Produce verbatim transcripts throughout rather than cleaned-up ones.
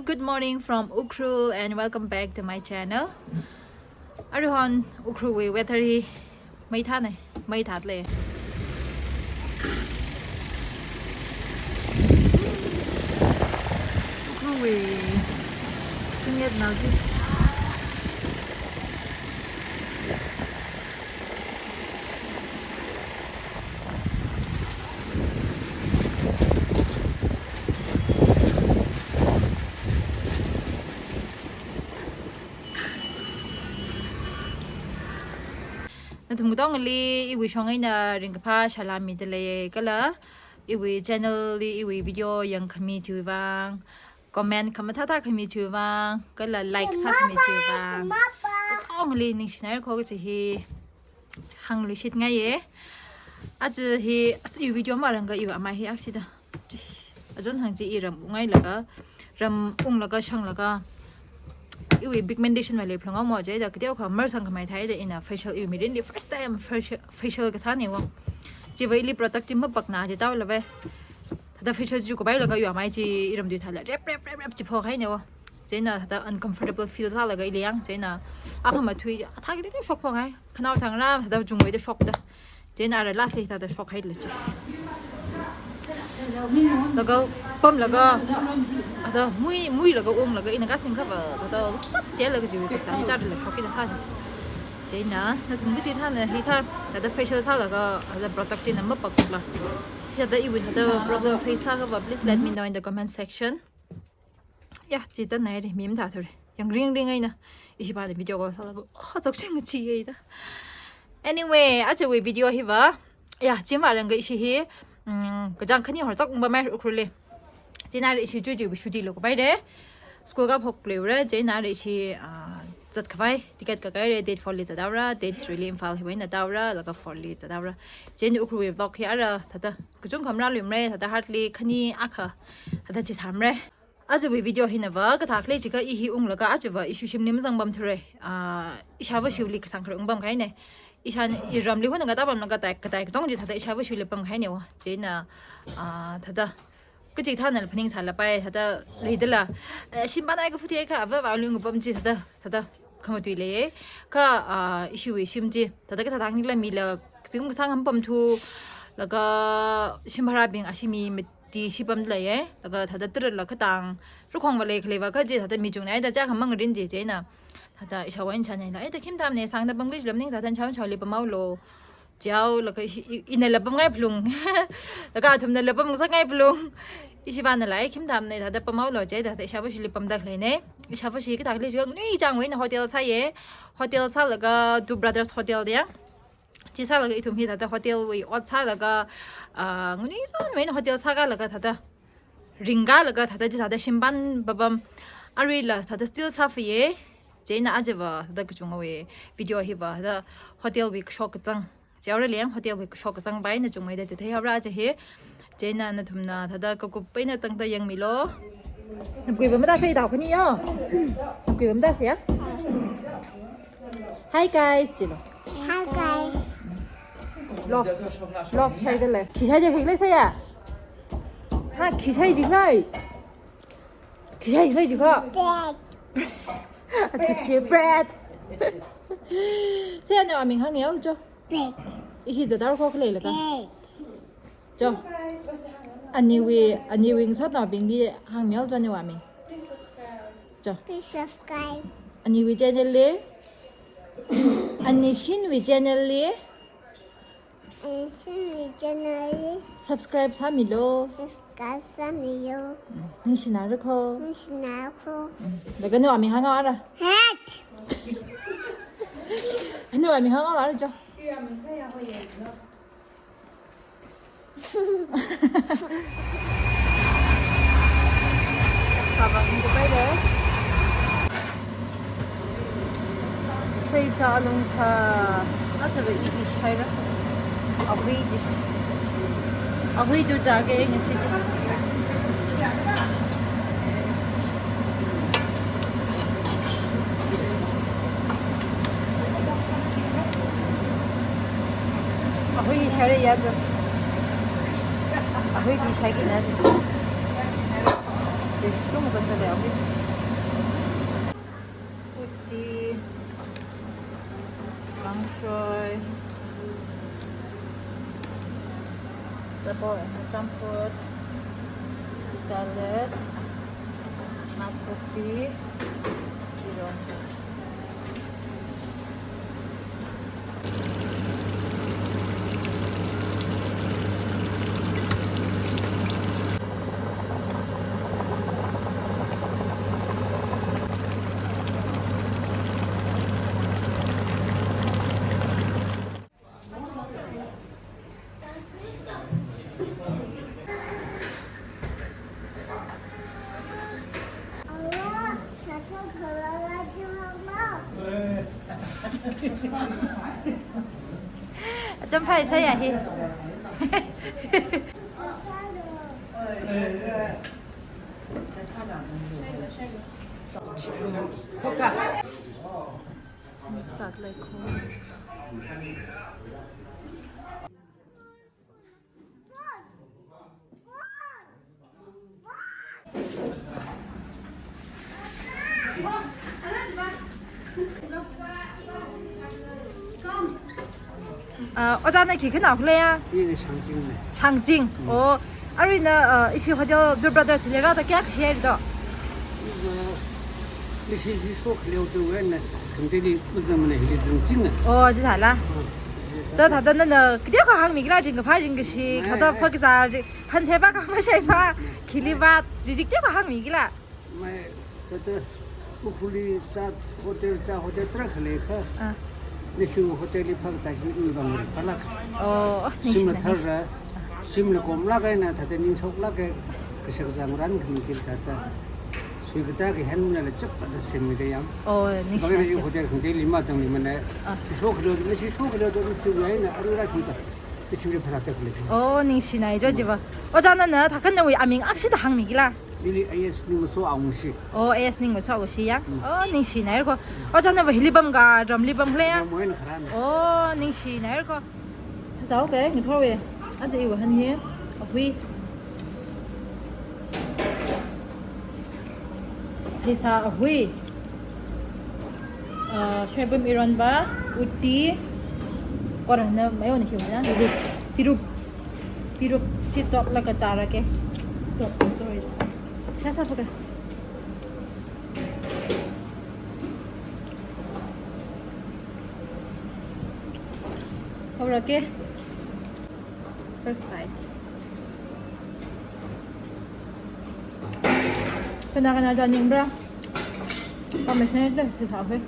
Good morning from Ukhrul and welcome back to my channel. Aruihon Ukhrulwui weather hi maithanei, maithatle. Ukhrulwui singyat nao chi. Nathum katongali iwui shong eina ringkaphā salām midalei kala iwui channel li iwui video yangkhami chiwui vang, comment khamathāthā khami chiwui vang, kala like sākhami chiwui vang, katongali ningshinaira kho kachi hi hāngluishitngaiye. Aja hi, as, iwui video marāngakha iwui amai hi akshida. Achon hāng chi i ram unghailaga, ram unglaga shanglaga, iwui pigmentation va leiphalunga mo, chida kateokha marsangkhamei thāda ina facial, iwui mirinli first time facial, facial kasānei wo. Chiva ili product chi mapakna chithālava. Thāda facial chi kupailaga iwui amai chi iram tui thāla rep, rep, rep, rep chi phokhainei wo. Chieina thāda uncomfortable feel sālaga ili yang, chieina akhama thui athā kiti shok phokhai. Khanao thang ra thāda chungmeida shokda. Chieina ara last li thāda shokhaila chi. Laga pamlaga, thāda mui, muilaga unglaga ina kasing khava, thāda sap chilaga chiwui kachang chāda la shokki da sāsi. Chieina nathum kachi thāna hithā, thāda facial sālaga, thāda product china mapakla. Thāda iwui thāda problem face sākhava, please let me know in the comment section. Ya, chithānaire, mi mathāthura. Yangringring eina. Ishi pāna video call sālaga, oh, chokching chi ye da. Anyway, ajawui video hiva. Ya, chi marāngakha ishi hi, mm, kachāng khani horchak ungpamei Ukhrulli. Chieina ishi chuchi chuchi lo kupaire. School kaphok leire, chieina ishi, ah, zatkhavai, ticket kakaire, date four li zathaora, date three li Imphal hiwui eina tāhaora, laga four li zathaora. Chieina Ukhrulwui vlog hi ara, thāda kachungkha marāluimara, thāda hardly khani akha, thāda chi sāmara. Ajawui video hinava kathā khalei jiakha i hi unglaga ajava ishi shimli mazangpamthura. Ah, ishāvā shiwuili kasāng khare ungpamkahainei. Ishān iramli hon ngatāpamlaga katai, katai katong chi thāda ishāvā shiwuili pamkahainei wo. Chieina, ah, thāda kachi thānala phaningsālapai, thāda leidala. Eh, shim pana ka futhi ka ava va lung pam chi thāda, thāda khamatui lei. Kha, ah, ishiwui shim chi, thāda kathā thang nila mila, zingkum kasāng hampamthu, laga shim bharabing ashi mi mati shipamlei ye, laga thāda tara la katang, rukhong va lei khalei va kaji thāda mi chungna, ida chakha mangarin chi chieina. Thāda ishāvā ina chānhaila, ida khim tamne, sāngda pamki jilam ning thāda chao chaoli pamhaolu. Chao, laga ishi, i, inala pamngai phalung. Laga athumnala pamngasakngai phalung. Ishi pānala, ai khim tamne, thāda pamhaolu, chieina thāda ishāvā shili pamda khaleinei. Ishāvā shi kathā khalei jiakha nui changwui eina hotel sāye. Hotel sālaga Two Brothers Hotel da ya. Chi sālaga ithum hi thāda hotel wui ot sālaga, ah, ngunizonwui eina hotel sākalaga thāda ringkalaga thāda chi thāda shim pan papam. Aruila thāda still sāfai ye. Chieina ajava thāda kachungawui video hiva thāda hotel wui kashok kazang. Chaora leng hotel wui kashok kazang pai na chungmeida chitheihaora aja hi. Chieina nathumna thāda kakup eina tangda yangmilu. Napkui pamda sāi tao khani yo. Napkui pamda sāi ya. Hi guys, chilu. Hi guys. Love, love shaidalei. Khi shaida khi khalei sāya. Ha, khi shai jilei. Khi shai jilei jikha. Bread. Achik chi bread. Sāya, nawui aming hāngmilu cho. Bread. Ishi zatar kho khalei laga. Bread. Cho. Aniwui, aniwui ngasotnaobingli hāngmilu cho nawui aming. Cho. Please subscribe. Aniwui channel li. Ani Shinwui channel li. Ani Shinwui channel li. Subscribe sāmilu. Subscribe sāmilu. Ningshinara kho. Ningshinara kho. Laga nawui aming hānghaora. Hat. Nawui aming hānghaora cho. Seisā alungsā, ajava i hi shaira. Ahui chi. Ahui tu chāke ngasili. Ahui hi shaira ya cha. Ahui chi shaiki na cha. Chi tung zangda lei ahui. Champur, champur, salad, matkopi, iron. Champhai sāya hi. Sāklei kho. Ah, ojāna khi khanao khaleiya? Ina Shangjing ne. Shangjing. Mm. Oh, aruina, ah, ishi hotel Bill Brothers li rāda kayākha hairado? Ina, ishi ishi shokhaleo tu wena, khangatei li mazangmana, hili zangchinna. Oh, chithāla. Mm. Da thāda nana kateokha hāngmikhala, ringkaphā ringkashi, ai, kada ai, phākazā, ri-, hanshaipa khamashaipa, khiliva, jijik teokha hāngmikhala. Mai, kata, Ukhrulli zat hotel, zat hotel tarākha leikha. Ah. Nishing hotel li phākazā hi ui bang ri phalak. Oh, shimla ningshina, tharra, shimla komlak eina thāda ningshoklak e, kashak zangran khami kil thāda. Suikatā kahenla chapda semmi da yāng. Oh, ningshina. Bang eina i chap- hotel khangatei li mazangmana. Ah. Shishokhalo, nishishokhalado, ichiwui eina arui rāshungda. Ichiwui phasā tekle. Oh, ningshina jo jiva. Ojāna na thākhan nawui aming akshida hāngmikhala? Ili A S Ningmaso Awungshi. Oh, A S Ningmaso Awungshi ya? Mm. Oh, ningshina ko. Ojāna va hili pamkhala, ramli pamkhala ya? Ram eina kharāna. Oh, ningshina ko. Zao ke, ngathorwui. Aja iwui han hi, ahui. Seisā ahui. Ah, soybean ironba, utti. Kora na mayo na hiwui na. Perup. Perup. Perup seed toklaga zārake. Tok, tok. Sāsā paka. Haorake. First bite. Kana kana zāningra? Pamashai le, seisā ahui.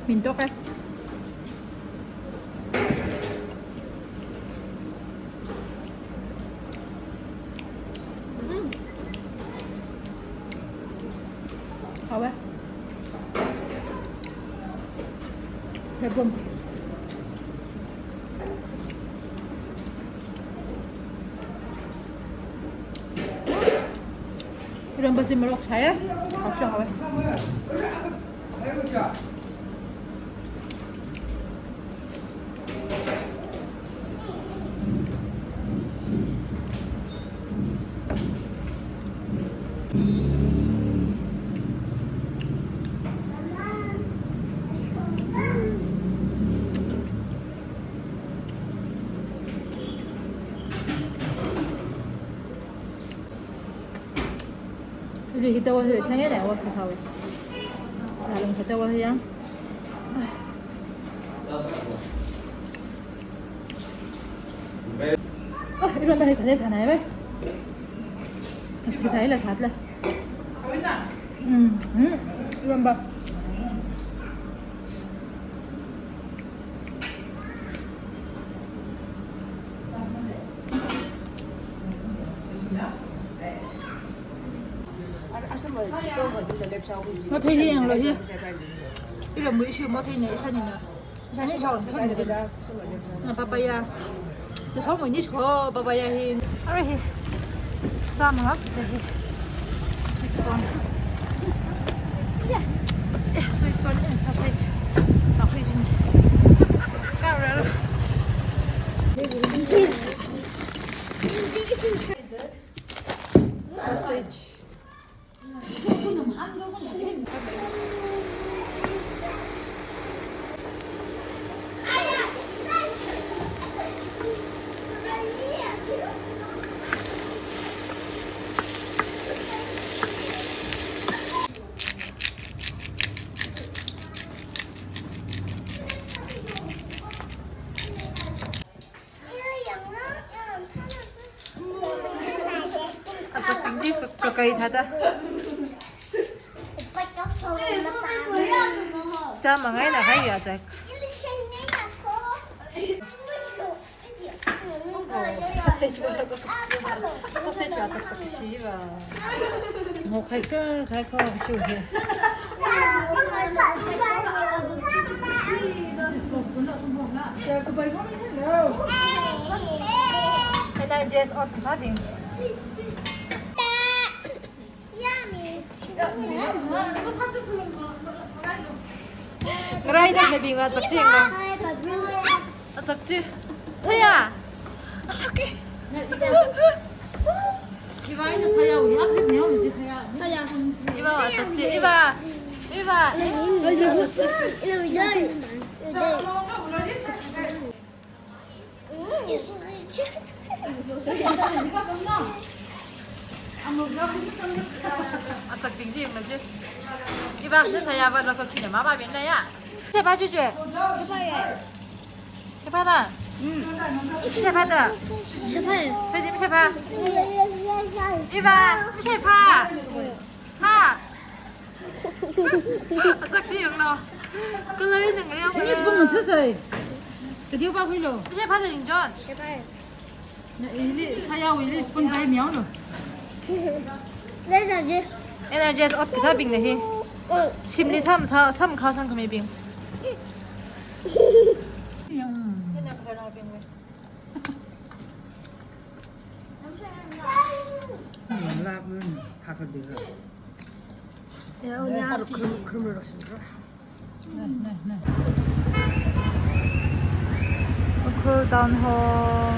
Mintok e. Mm. Haowe. Soybean. Ironbasi morok sāya. Haoshu haowe. Hili hi towel hi chang ya ne, wa sāsāwe. Sālung sa towel hi yang. Oh, ironba hi sāne sānai we. Sāsi sāi la sātla. Mm, mm, ironba. Mathei hi yanglu hi. Iramwui ishi mathei ne, ishānina. Ishāni shaon shaon ne. Na papaya. Te shaonwui nishi ko papaya hi. Ara hi. Zāmangak te hi. Sweet corn. Chia. Eh, sweet corn and sausage. Tahui jing. Karara. Sausage. Kakai thāda. Chāmang eina kahai achak. Oh, sausage va, sausage va chakchak shiva. Ngokhai sir, khai kho, shu hi. Energys ot kasābing. Ngarai da habing achak chi yanglu. Achak chi. Saya. Achak chi. Iva, ina saya, ya, ya, ya, saya. Saya. Iva, achak chi. Iva. Iva. Achakbing chi yanglu chi. Iva, na saya va loko khina mama bin na ya. Che pa chu che. Che pa na. Che pa da. Che pa. Che pa. Iva, che pa. Ha. Achak chi yanglu. Kalai nang reo. Ini spoon nang thusai. Kadiu pa khuilu. Che pa da ning John. Che pa. Na ili saya ili spoon pai miao lo. Energys ot kasābing na hi. Shimli sam sa, sam khao sang khamibing. Ya. Ina kharana bing we. Lap ngan sakha bing. Ya, unya krum krum ro sin ro. Ukhrul Town Hall.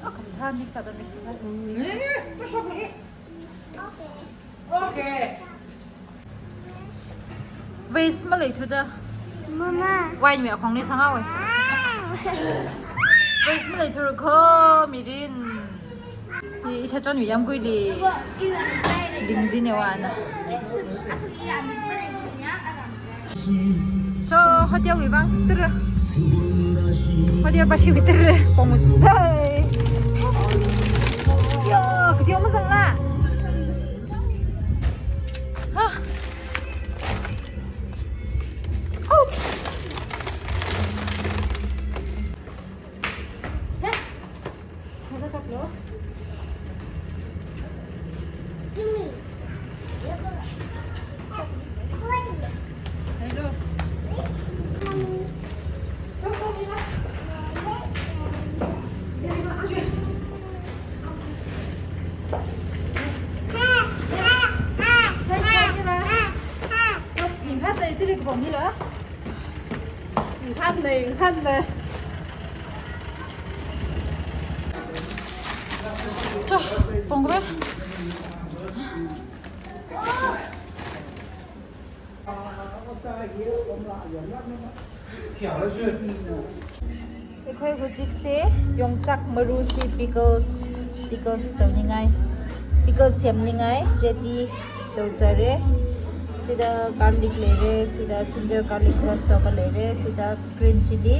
Oh, kathā mix up, mix up. Okay. Waste maleithuda. Mama. Wine mi akhongli sanghaowe. Waste maleithu kho mirin. I, ishachonwui yamguili. Ding jine wana. So, hotel wui vang tira. Hotel pashi wui tira. Pongusai. Yo, kadiu mazangla. Ha. Ouch. Cho, pongkwe. ꯑꯩꯈꯣꯏ ꯍꯧꯖꯤꯛꯁꯦ ꯌꯣꯡꯆꯥꯛ ꯃꯔꯨꯁꯤ pickles, pickles ꯇꯧꯅꯤꯡꯉꯥꯏ, pickles ꯁꯦꯝꯅꯤꯡꯉꯥꯏ ready ꯇꯧꯖꯔꯦ꯫ ꯁꯤꯗ garlic ꯂꯩꯔꯦ, ꯁꯤꯗ ginger garlic crush ꯇꯧꯕ ꯂꯩꯔꯦ, ꯁꯤꯗ green chilli,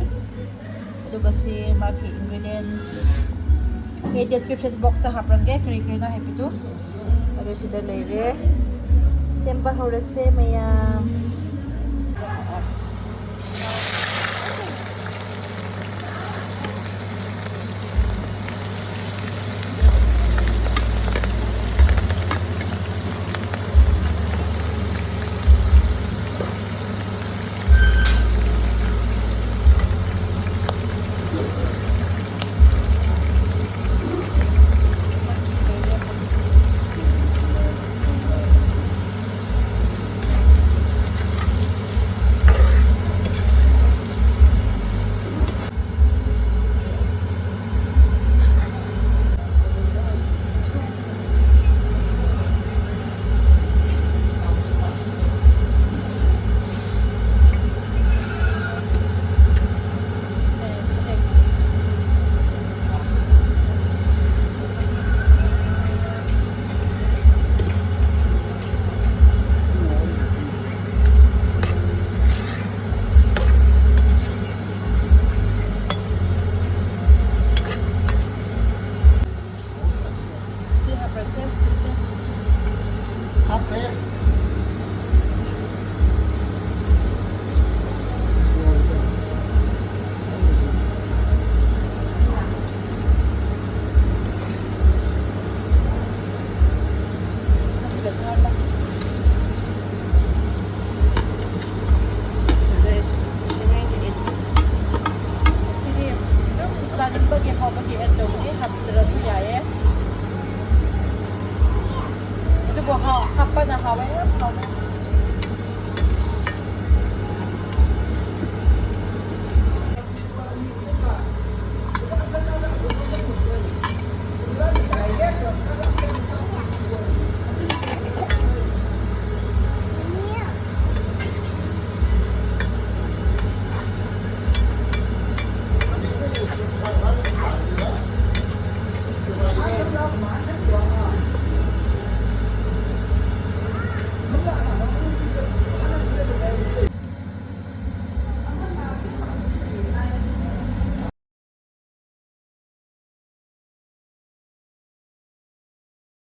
ꯑꯗꯨꯒ ꯁꯤ ꯃꯥꯒꯤ ingredients ꯑꯩ description box ꯇ ꯍꯥꯞꯂꯝꯒꯦ, ꯀꯔꯤ ꯀꯔꯤꯅꯣ ꯍꯥꯏꯕꯗꯨ꯫ ꯑꯗꯨ ꯁꯤꯗ ꯂꯩꯔꯦ꯫ ꯁꯦꯝꯕ ꯍꯧꯔꯁꯦ ꯃꯌꯥꯝ꯫